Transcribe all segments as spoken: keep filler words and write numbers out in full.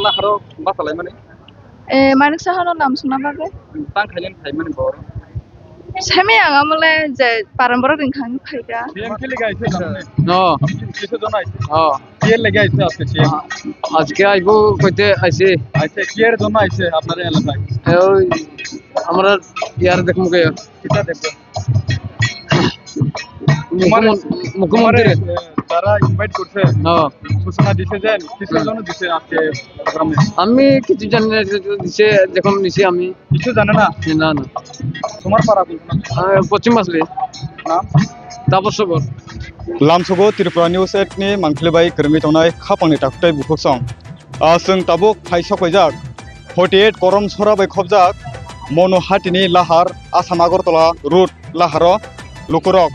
Laharo basa laimani? Eh, Manik Saha no lam suna bagwi. Tang khainani phaimani bo. Semi ang amole je paran borok ringkhang phaika. Yang kili gaise jamne? No. Kisa jona aise? Oh. Kiyer lege aise aske siya? আজকে আইবো কইতে আইছি। আচ্ছা, কিয়ের জন্য আইছে আপনার এলাকায়? এ, ওই আমরা ইয়ার দেখমু কে। কিতা দেখবো? তোমার, মুখ্যমন-, তোমার, মুখ্যমন্ত্রী। এ, যারা ইনভাইট করছে, হ্যাঁ। ঘোষণা দিছে যে কিসের হ্যাঁ। জন্য দিছে আজকে প্রোগ্রামে? আমি কিছু জানি না, এটা তো দিছে, যখন নিছি আমি। কিছু জানে না? না, না। তোমার পাড়া কোন? আহ, পশ্চিম বাসলি। নাম? তাপস সবর। Lamsogo Tripura News eight ni mangpili bai kwrwngwi tongnai khapangni takhwtai bukhuksong. Ah, chwng tabuk phai sokpaijak forty eight Korom Sora bai khopjak Mono Hatini Lahar, Assam Agartala road Laharo lukurok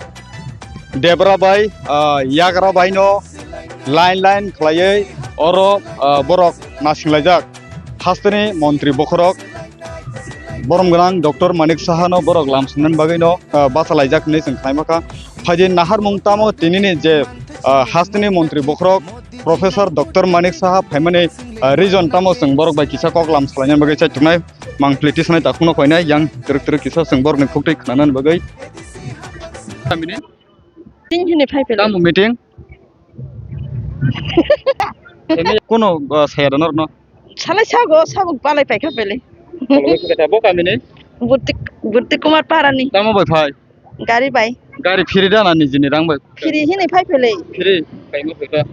Debra bai, ah, Yagra bai no line line khlaiwi oro, ah, borok nasinglaijak. Hasteni montri bokhorok borom gwnang Doctor Manik Saha no borok lam swngnani bagwi no, ah, bachalaijak hinwi chwng khlai mankha. Phaidi naharmung tamo tinini je, ah, hasteni montri bokhorok Professor Doctor Manik Saha phaimani, ah, reason tamo chwng borok bai kisa kok lam salainani bagwi chaituknai, mangpili tisanai takhukno koinai yang twrwk twrwk kisa chwng borokni khuktwi khnanani bagwi. Meeting hini phai phai. Tamo meeting? Kono, ah, saya da norno. Salai sago, sago balai paikha pele. Bo kamini? Burti, Burti Kumar Parani. Tamo bai phai? Gari bai. Gari phiri da na nijini rang bai? Phiri hini phai phele. Phiri, kaima phai ta.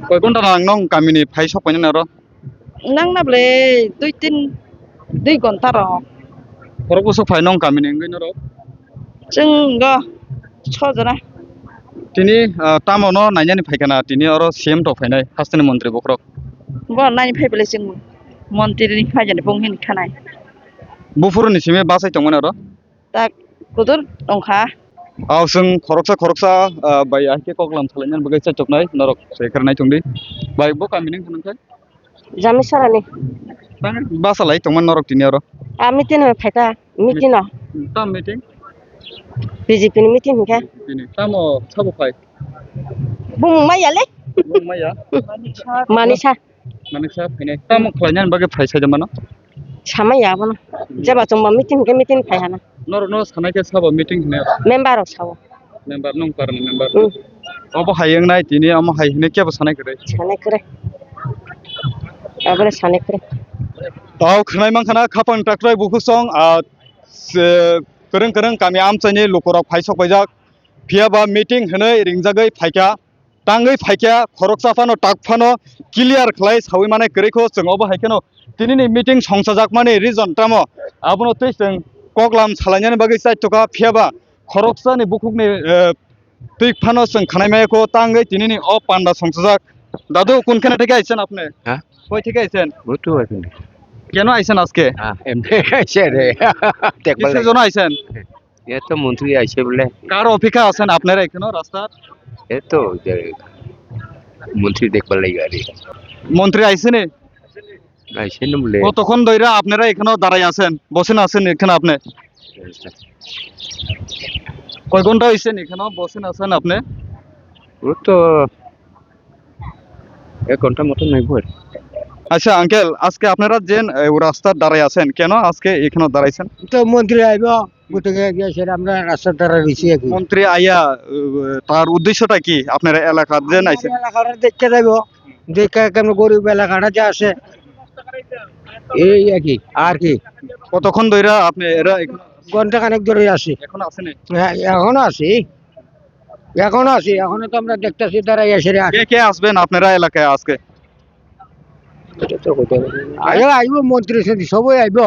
Koi ghonta nang nong kamini phai sok paina naro? Nang na ble dui tin, dui ghonta rok. Khorok bwswk phai nong kamini wngwi norok? Chwng go so jora. Tini, ah, tamo no nainani phaikha na, tini oro C M tok phainai, hasteni montri bokhorok. Bo naini phai bwle chwng montri ni phai jani bung hin khanai. Buphuru ni simi bachai tongmani oro? Tak kudur tongkha. Aw chwng khoroksa khoroksa, ah, bai ahike koklam salainani bagwi chaituknai norok se kharnai tongdi. Bai bo kamini wngkha nangkhe? Jamisarani. Basa lai tongmani norok tini oro? A meeting o phaikha, meeting o. Tam meeting? B J P ni meeting hinkhe. Tini tamo sabo phai? Bumung maya le? Bumung maya? Manisa. Manisa phainai. Tamo khlainani bagwi phai sai mano? Samaya abono. Jeba chwngba meeting hinkhe meeting phai hana. Norokno sanai khe sabo meeting hwnwi? Member rok sao. Member, nwng parni member. Mm. Obo hai wngnai tini, omo hai hwnwi kebo sanai kwrwi. Sanai kwrwi. Aboni sanai kwrwi. Tau khwnai mankha na khapang taktrai bukhusong, ah, se, kwrwng kwrwng kami amchaini lukurok phai sok paijak. Phiya ba meeting hwnwi ringjagwi phaikha. Tangwi phaikha, khoroksa phano tak phano clear khlai sawi mane kwrwi kho chwng obo hai kheno tinini meeting songchajakmani reason tamo? Abono tei chwng koklam salainani bagwi chaitokha, phiya ba khoroksani bukhukni, eh, twi phano chwng khanai maya kho, tangwi tinini o panda songchajak. Dadu, kun khena theke aisen apne? Ha? Koi theke aisen? Butu aisen. Keno aisen aske? Ah, em, aise re. Kise jono aisen? এ তো মন্ত্রী আইছে বলে। কার অপেক্ষা আছেন আপনারা এখনো রাস্তার? এ তো যে মন্ত্রী দেখবার লাগি আর কি। মন্ত্রী আইছে নি? আইছে না বলে। কতক্ষণ ধরে আপনারা এখানে দাঁড়াই আছেন, বসেন আছেন এখানে আপনি? কয় ঘন্টা হইছেন এখানে বসেন আছেন আপনি? ও তো এক ঘন্টা মতো নাইব আর কি। আচ্ছা আঙ্কেল, আজকে আপনারা যে, এ, রাস্তার ধারে আছেন, কেন আজকে এখানে দাঁড়াইছেন? তো মন্ত্রী আইব, গতিকে গিয়ে সেটা আমরা রাস্তার ধারে রয়েছি আর কি। মন্ত্রী আইয়া, এ, তার উদ্দেশ্যটা কি? আপনার এলাকার যে আইছেন? এলাকাটা দেখতে যাইব, দেখে কেমন গরিব এলাকাটা যে আছে, এই আর কি, আর কি। কতক্ষণ ধরে আপনি এরা এখানে? ঘন্টা খানেক ধরে আছি। এখন আছেন? হ্যাঁ, এখনো আছি। এখনো আছি, এখনো তো আমরা দেখতেছি দাঁড়াই আছে রে। কে কে আসবেন আপনারা এলাকায় আজকে? এটা তো কইতে পারি না। আইও, আইবো মন্ত্রী সন্ত্রী সবাই আইবো।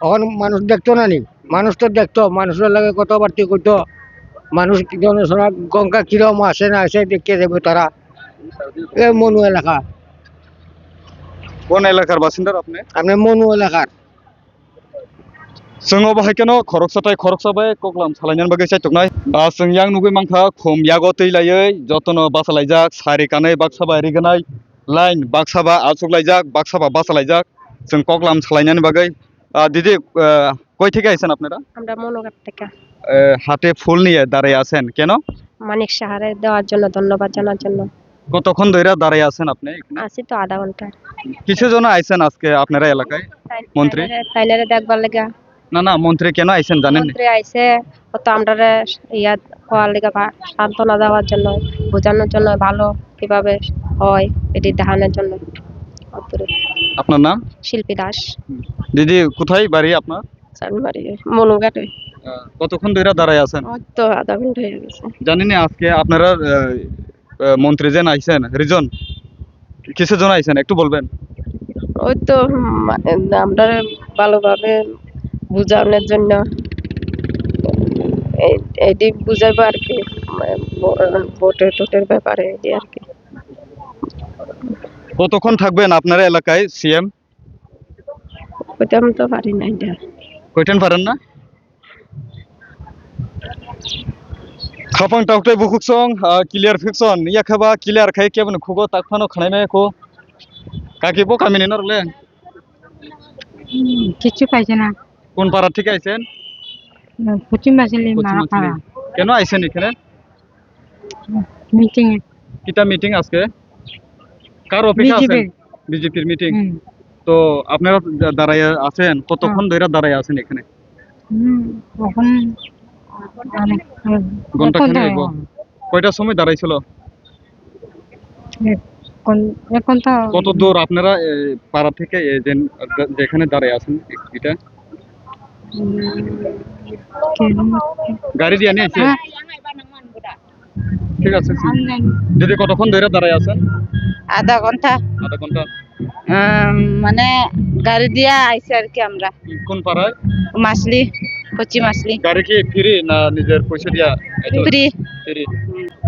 এখন মানুষ দেখতো না নি, মানুষ তো দেখতো, মানুষের লগে কথাবার্তা করতো, মানুষ কি জনসভা গঙ্গা কিরম আছে না আছে দেখতে যাবো তারা। এ মনু এলাকা। কোন এলাকার বাসিন্দা আপনি? আপনি মনু এলাকার। Chwng obo hai kheno khoroksa tai khoroksa bai koklam salainani bagwi chaituknai. Ah, chwng yang nugwi mankha, khum yago twi laiwi jotono bachalaijak, sari kanwi baksa bai rignai, line baksa ba achuklaijak, baksa ba bachalaijak. Chwng koklam salainani bagwi. Ah, didi, ah, koi theke aisen apnara? আমরা মনোঘাট থেকে। Eh, হাতে ফুল নিয়ে দাঁড়িয়ে আছেন, কেন? মানিক সাহারে দেওয়ার জন্য, ধন্যবাদ জানার জন্য। কতক্ষণ ধরে দাঁড়ায় আছেন আপনি এখানে? আছি তো আধা ঘন্টা। কিসের জন্য আইছেন আজকে আপনারা এলাকায়? তাই-, মন্ত্রী? তাইনারে, তাইনারে দেখবার লাগা। না, না, মন্ত্রী কেন আইছেন জানেন নি? মন্ত্রী আইছে, ও তো আমরারে ইয়া করার লাগা বা সান্ত্বনা দেওয়ার জন্য, বোঝানোর জন্য, ভালো কিভাবে হয় এটি দেখানোর জন্য। আপনার নাম? শিল্পী দাস। দিদি, কোথায় বাড়ি আপনার? চানমারি, মনুঘাটে। আহ, কতক্ষণ ধরে দাঁড়ায় আছেন? ওই তো আধা ঘন্টা হয়ে গেছে। জানেন নি আজকে আপনারা, আহ, আহ, মন্ত্রী যে আইছেন, রিজন, কিসের জন্য আইছেন একটু বলবেন? ওই তো, উম, আমরা ভালোভাবে বোঝানোর জন্য এই, এটি বুঝাইবো আর কি, উম, ভো-, ভোটে টোটের ব্যাপারে এই আর কি। কতক্ষণ থাকবেন আপনারা এলাকায় সিএম? ওইটা আমি তো পারি না এটা। কইতেন পারেন না? Khapang taktwi bukhuk song, ah, clear fiction. Yakhe ba clear khai kebo ni khugo tak phano khnai mai kho. Kaki bo kami ni norok le? Hmm, kichu kaisa na. কোন পাড়া থেকে আইছেন? Hmm, Pochim Basili, Pochim Mara Basili. Para. কেন আইছেন এখানে? Meeting এ। কিতা মিটিং আজকে? কার অপেক্ষা আছেন? বিজেপির। বিজেপির মিটিং। হুম। তো আপনারা দা-, দাঁড়ায় আছেন, কতক্ষণ হ্যাঁ। ধরে দাঁড়ায় আছেন এখানে? হুম, এখন অনেক, ঘন্টা এখন খানেক তো হইব। কয়টার সময় দাঁড়াইছিল? এখন, এখন তো কত দূর আপনারা, এ, পাড়া থেকে, এ, যে, যেখানে দাঁড়ায় আছেন, এটা? হুম, কিলোমিটার। গাড়ি দিয়ে নিয়ে এসে? হ্যাঁ। ঠিক আছে। দিদি, কতক্ষণ ধরে দাঁড়ায় আছেন? আধা ঘন্টা। আধা ঘন্টা। আম, মানে, গাড়ি দিয়া আইছে আর কি আমরা। কোন পাড়ায়? মাসলি, কচি মাসলি। গাড়ি কি ফ্রি না নিজের পয়সা দিয়া? ফ্রি। ফ্রি।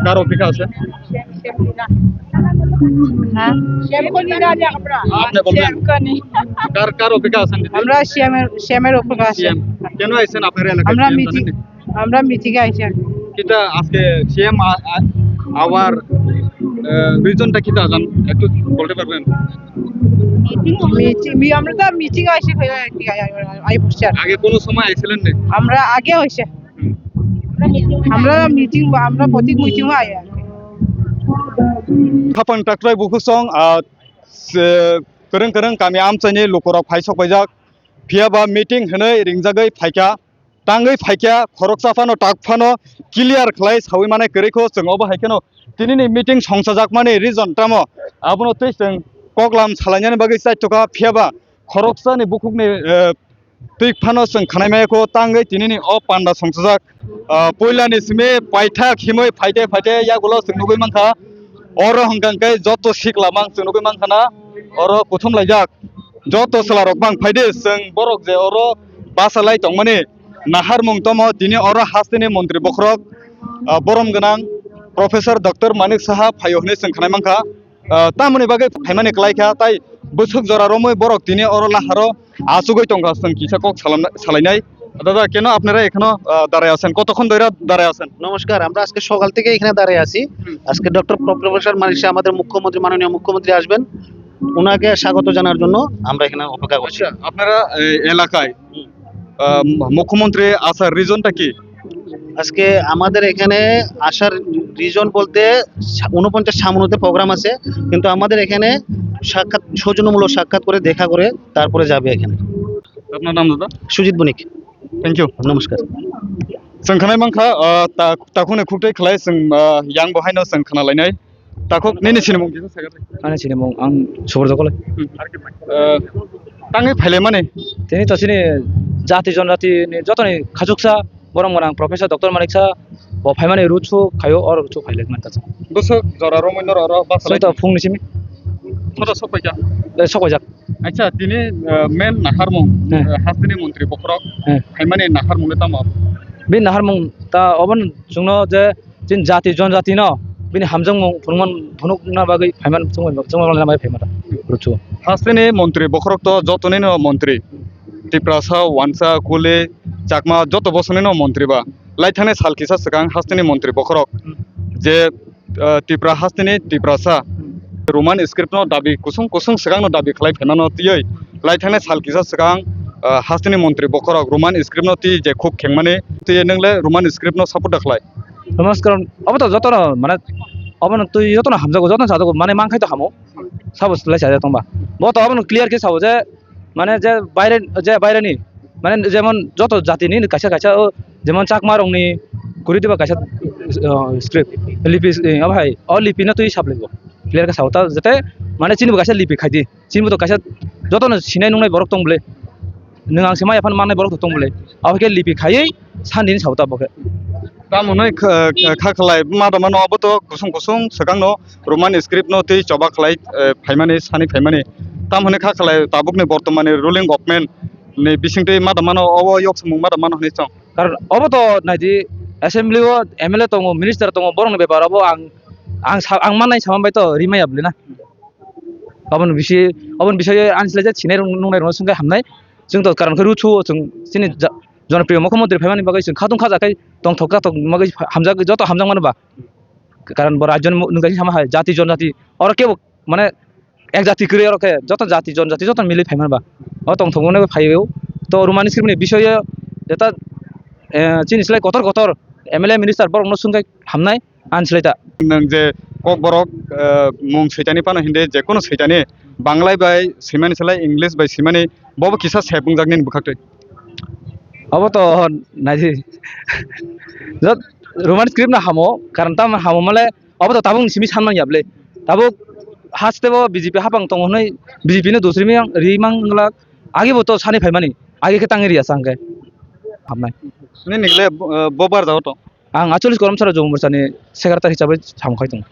কার অপেক্ষা আছে? হ্যাঁ? আপনি বলবেন। কার, কার অপেক্ষা আছেন দিদি? আমরা সিএম এর, সিএম এর অপেক্ষা আছি। সিএম। কেন আইছেন আপনার এলাকায়? আমরা সিএম মিটিং জানেন? আমরা মিটিং এ আইছি। কিতা আজকে সিএম আ-, আ-, আওয়ার, আহ, রিজনটা কিতা জান-, একটু বলতে পারবেন? মিটিং, মি-, আমরা তো মিটিং আইছি, আই, আই, আই, আই বসছি আর। আগে কোনো সময় আইছিলেন না? আমরা আগে হইছে। হুম। আমরা মিটিং, আমরা প্রতি মিটিং আই আর কি। Khapang taktwi bukhuk song, ah, se-, kwrwng kwrwng kami amchaini lukurok phai sok paijak. Phiya ba meeting hwnwi ringjagwi phaikha. Tangwi phaikha, khoroksa phano tak phano clear khlai sawi manai kwrwi kho chwng obo hai kheno tinini meeting songchajakmani reason tamo abono tei chwng koklam salainani bagwi chaitokha. Phiya ba khoroksani bukhukni, eh, twi phano chwng khnai maya kho tangwi tinini o panda songchajak, ah, puilani simi paithak himwi phaite phaite yagulo chwng nugwi mankha. Oro hwnkha hwnkhe joto sikla mang chwng nugwi mankha na oro kuthum laijak. Joto chwla rok bang phaidi chwng borok je oro basa lai tongmani naharmung tomo tini oro hasteni montri bokhorok, ah, borom gwnang Professor Doctor Manik Saha phaio hwnwi chwng khnai mankha. Ah, tamoni bagwi phaimani kwlai kha tai bwswk jora romwi borok tini oro laharo achugwi tongkha chwng kisa kok salam-, salainai. দাদা, কেন আপনারা এখনো, আহ, দাঁড়ায় আছেন? কতক্ষণ ধরে দাঁড়ায় আছেন? নমস্কার, আমরা আজকে সকাল থেকে এখানে দাঁড়িয়ে আছি। হুম। আজকে ডক্টর প্র-, প্রফেসর মানিক শাহ আমাদের মুখ্যমন্ত্রী, মাননীয় মুখ্যমন্ত্রী আসবেন, ওনাকে স্বাগত জানার জন্য আমরা এখানে অপেক্ষা করছি। আচ্ছা, আপনারা এই এলাকায়, হুম। আহ, মুখ্যমন্ত্রী আসার রিজনটা কি? আজকে আমাদের এখানে আসার রিজন বলতে সা-, ঊনপঞ্চাশ সামনুতে প্রোগ্রাম আছে, কিন্তু আমাদের এখানে সাক্ষাৎ, সৌজন্যমূলক সাক্ষাৎ করে দেখা করে তারপরে যাবে এখানে। আপনার নাম দাদা? সুজিত বণিক। Thank you. নমস্কার। Chwng khnai mankha, ah, ta-, takhukni khuktwi khlai chwng, ah, yang bo haino chwng khna lainai. Takhuk nini sinimung kisa sakha. Ani sinimung ang Subroto Koloi. Hmm. Ah, tangwi phailaimani. Tini to chini jati jonjati ni jotoni khachuksa borom gwnang Professor Doctor Manik Saha bo phaimani ruchu khaio, o ruchu phailai man ta. Bwswk jora romwi norok oro basa lai to phungni simi. Thoda sok paikha. Eh, sok paijak. Acha, tini, ah, main naharmung, eh, hasteni montri bokhorok phaimani naharmung le tamo? Bini naharmung ta obon chwngno je chini jati jonjati no bini hamjakmung phunukman, phunukna bagwi phaiman chwngno, chwngno bagwi phaimata ruchu. Hasteni montri bokhorok to jotonino montri. Tiprasa, Wansa, Kuli, Chakma joto bosonino montri ba. Laithani sal kisa swkang hasteni montri bokhorok je ah, Tipra hasteni Tiprasa Roman script no dabi kusung kusung swkang no dabi khlai phaimano twiwi laithani sal kisa swkang, ah, hasteni montri bokhorok Roman script no twi je khuk khengmani twi nwngle Roman script no support da khlai. Roman script obo to joto no mane Obono twi jotono hamjago, jotono sajago, mane mankhai to hamo. Sabo lai sajak tongba. Bo to obono clear khe sabo je, mane je baire, je baireni, mane jemon joto jatini kaisa kaisa o, jemon Chakma rokni kuri diba kaisa, uh, script, lipi, eh, abo hai, o lipi no twi sap laibo. Clear khe sabo ta jete, mane chini bo kaisa lipi khaidi. Chini bo to kaisa jotono sinai nungnai borok tong bole. Nwng ang se maya phano mannai borok tong bole. Abo khe lipi khaiwi sandini sabo ta bo khe. Tamo hwnwi kha, kha khlai ma tongmano abo to kusung kusung swkangno Roman script no tei choba khlai, eh, phaimani, sani phaimani. Tamo hwnwi kha khlai tabukni bortomani ruling government ni bisingtwi ma tongmano obo yok samung ma tongmano hwnwi chong. Karon obo to naidi assembly o M L A tongo, minister tongo, borokni bepar obo ang, ang sa-, ang mannai sama bai to rimaya bole na. Aboni bisi, aboni bisai ani slai jak sinai rok nungnai rok sungkhe hamnai. Chwng to karon khe ruthu o chwng chini ja-, jonopriyo mukhyamantri phaimani bagwi chwng khatung khajakhai tongthok khatok bagwi hamjak joto hamjak mano ba. Karon bo rajyoni mu-, nungjaikhe sama hai jati jonjati oro kebo mane ek jati kwrwi oro khe joto jati jonjati joto milwi phaimani ba. O tongthok mano phaiwi to Roman script ni bisoyo jeta, eh, chini slai kotor kotor M L A minister borokno sungkhe hamnai. Ani slai ta. Nwng je Kokborok, eh, mung switani phano hindi je kunu switani Banglai bai swimani slai English bai swimani bobo kisa sep wngjak nini bwkhaktwi. Obo to naidi. Jot Roman script no hamo, karon tamo hamo male obo to tabuk ni simi sanmanya bwle. Tabuk haste bo B J P hapang tongo hwnwi B J P no dusri mang ri mang glak agi bo to sani phaimani agi khe tangwi riya chang khe hamnai. Nini le, eh, bobar jago to. Ang acholish Korom Sara Jumur Sani secretary hisabe samkhai tongo.